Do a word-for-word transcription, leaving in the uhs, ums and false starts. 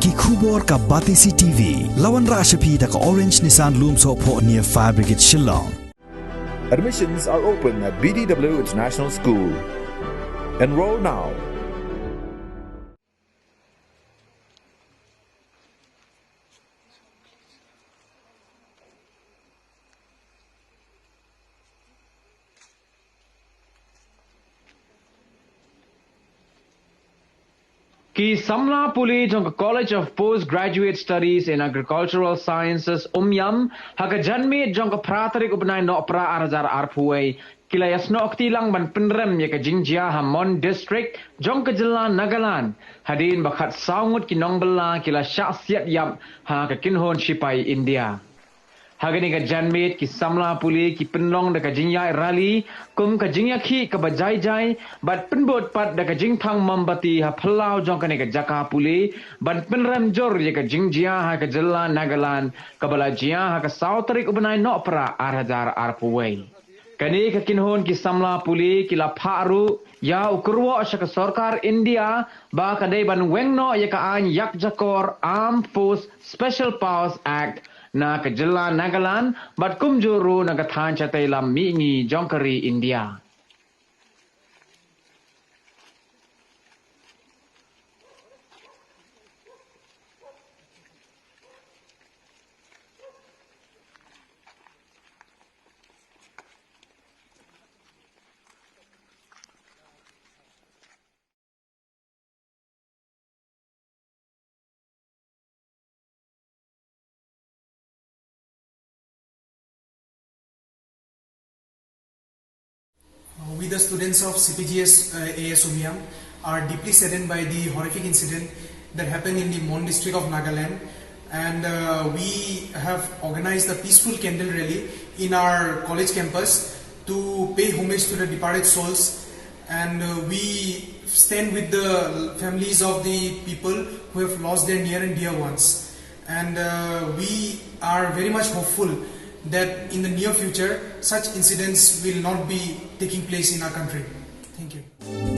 Ki khubor ka Batesi T V. La wanrah sha phi da ka Orange Nissan Lumsohphoh near Fire Brigade Shillong. Admissions are open at B D W International School. Enroll now. Ki samla pule jong ka College of Postgraduate Studies in Agricultural Sciences, Umiam, ha ka janmiet jong ka phra tarik u bnai Nohprah ar hajar arphew wei, ki la ïasnoh kti lang ban pynrem ïa ka jingjia ha Mon District jong ka jylla Nagaland, hadien ba khatsaw ngut ki nongbylla ki la shah siat ïap ha ka kynhun shipai India. Ha kane ka janmiet ki samla pule ki pynlong da ka jingïaid rally kum ka jingïakhih kaba jai jai, bad pynbud pat da ka jingthang mombati ha phyllaw jong kane ka jaka pule, ban pynrem jur ïa ka jingjia ha ka jylla Nagaland kaba la jia ha ka saw tarik u bnai Nohprah ar hajar arphew wei. Kane ka kynhun ki samla pule ki la phah ruh ïa u kyrwoh sha ka sorkar India ba ka dei ban weng noh ïa ka aiñ ïakjakor Armed Force Special Powers Act na ka jylla Nagaland, bad kumjuh ruh na ka thaiñ shatei lam mihngi jong ka ri India. Uh, we, the students of C P G S, uh, A S Umiam, are deeply saddened by the horrific incident that happened in the Mon district of Nagaland. And, uh, we have organized a peaceful candle rally in our college campus to pay homage to the departed souls. And, uh, we stand with the families of the people who have lost their near and dear ones. And, uh, we are very much hopeful that in the near future, such incidents will not be taking place in our country. Thank you.